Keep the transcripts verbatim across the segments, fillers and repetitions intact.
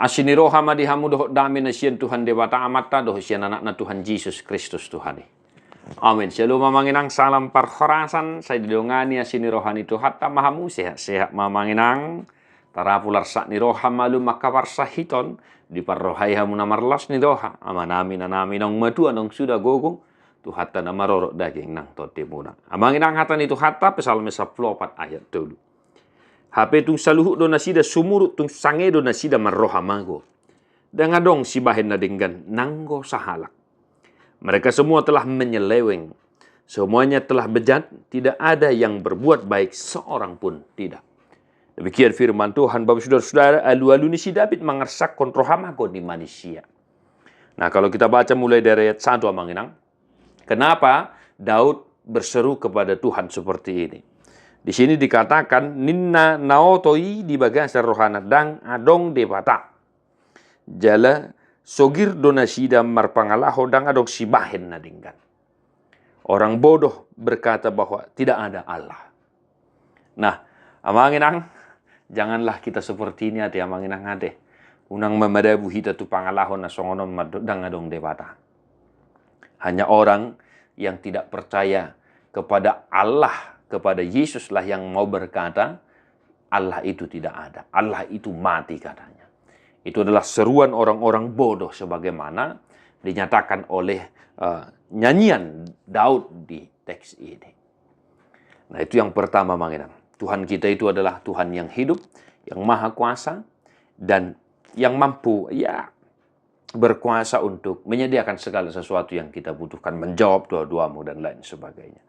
Asi ni roha ma di hamu dohot dame na sian Tuhan Debata Amanta dohot sian Anakna Tuhan Jesus Kristus Tuhan i. Amin. Shalom amang inang, salam parhorasan, sai didongani asi ni roha ni Tuhanta ma hamu, sehat-sehat ma amang inang. Tarapul arsak ni roha, malum angka parsahiton, diparrohai hamu na marlas ni roha, amanami, inanami, naung matua, naung suda gogo, Tuhanta na marorot daging nang tondimuna. Amang inang, hata ni Tuhanta, Psalmen sampulu opat ayat tolu. Hape tung saluhut do nasida sumurut, tung sange do nasida marroha mago. Ndang adong sibahen na denggan nanggo sahalak. Mereka semua telah menyeleweng. Semuanya telah bejat, tidak ada yang berbuat baik, seorang pun tidak. Demikian firman Tuhan, Bapak, saudara-saudara, alu-alu ni si Daud mangarsakhon roha mago ni manisia. Nah, kalau kita baca mulai dari ayat satu, amang inang, kenapa Daud berseru kepada Tuhan seperti ini? Di sini dikatakan, ninna na oto i di bagasan rohana, ndang adong Debata. Jala sogir do nasida marpangalaho, ndang adong sibahen na denggan. Orang bodoh berkata bahwa tidak ada Allah. Nah, amang inang, janganlah kita seperti ini ate, amang inang ate. Unang ma madabu hita tu pangalaho na songon on, ndang adong Debata. Hanya orang yang tidak percaya kepada Allah, kepada Yesuslah yang mau berkata, Allah itu tidak ada, Allah itu mati katanya. Itu adalah seruan orang-orang bodoh sebagaimana dinyatakan oleh, eh, nyanyian Daud di teks ini. Nah, itu yang pertama, amang inang. Tuhan kita itu adalah Tuhan yang hidup, yang maha kuasa, dan yang mampu, ya, berkuasa untuk menyediakan segala sesuatu yang kita butuhkan, menjawab doa-doamu, dan lain sebagainya.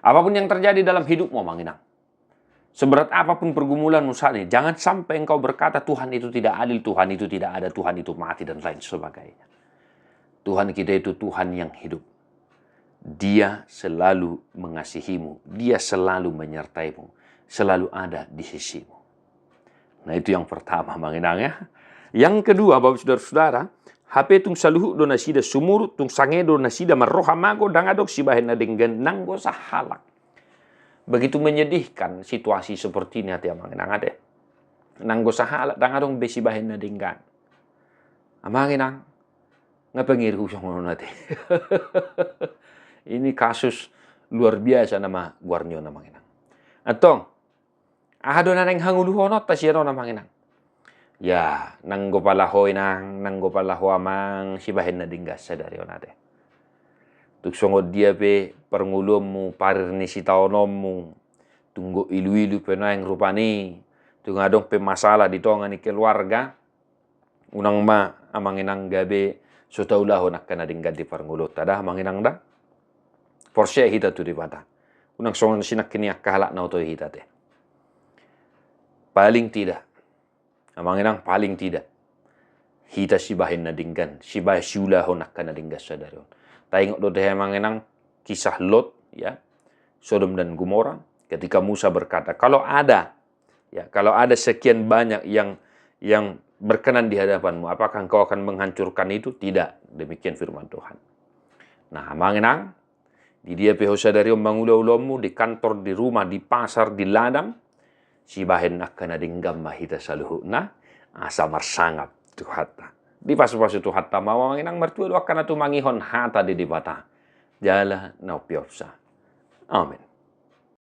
Apapun yang terjadi dalam hidupmu, amang inang, seberat apapun pergumulanmu saat ini, jangan sampai engkau berkata, "Tuhan itu tidak adil, Tuhan itu tidak ada, Tuhan itu mati," dan lain sebagainya. Tuhan kita itu Tuhan yang hidup. Dia selalu mengasihimu, Dia selalu menyertaimu, selalu ada di sisimu. Nah, itu yang pertama, amang inang, ya. Yang kedua, Bapak, saudara-saudara, hape tung saluhut do nasida sumurut, tung sange do nasida marroha mago, ndang adong sibahen na denggan nanggo sahalak. Begitu menyedihkan situasi seperti ini ate, amang inang ate. Nanggo sahalak, ndang adong be sibahen na denggan. Amang inang, nga pangiru songon on ate. Ini kasus luar biasa nama goarna on, amang inang. Antong, aha do na naeng hangoluhononta sian on, amang inang? Ya, nanggo pala ho inang, nanggo pala ho amang, sibahen na denggan sadari on ate. Tung songon dia pe parngoluonmu, parir ni sitaononmu, tung gok ilu-ilu pe naeng rupani, tung adong pe masalah di tonga ni keluarga, unang ma, amang inang, gabe so taulahon angka na denggan di parngoluonta da, amang inang da. Porsea hita tu Debata. Unang songon sinangkin ni angka halak na oto i hita ate. Paling tidak, amang inang, paling tidak hita sibahen na denggan, sibahen siulahon angka na denggan sadari on. Taingot do tahe, amang inang, kisah Lot, ya, Sodom dan Gomora, ketika Musa berkata, "Kalau ada, ya, kalau ada sekian banyak yang, yang berkenan di hadapan-Mu, apakah Engkau akan menghancurkan itu?" Tidak, demikian firman Tuhan. Nah, amang inang, di dia pe ho sadari on mangula ulaonmu, di kantor, di rumah, di pasar, di ladang, sibahen angka na denggan ma hita saluhutna, asa marsangap Tuhanta. Dipasupasu Tuhanta ma ho, amang inang, martua do angka na tumangihon hata ni Debata. Jala na umpeopsa. Amin.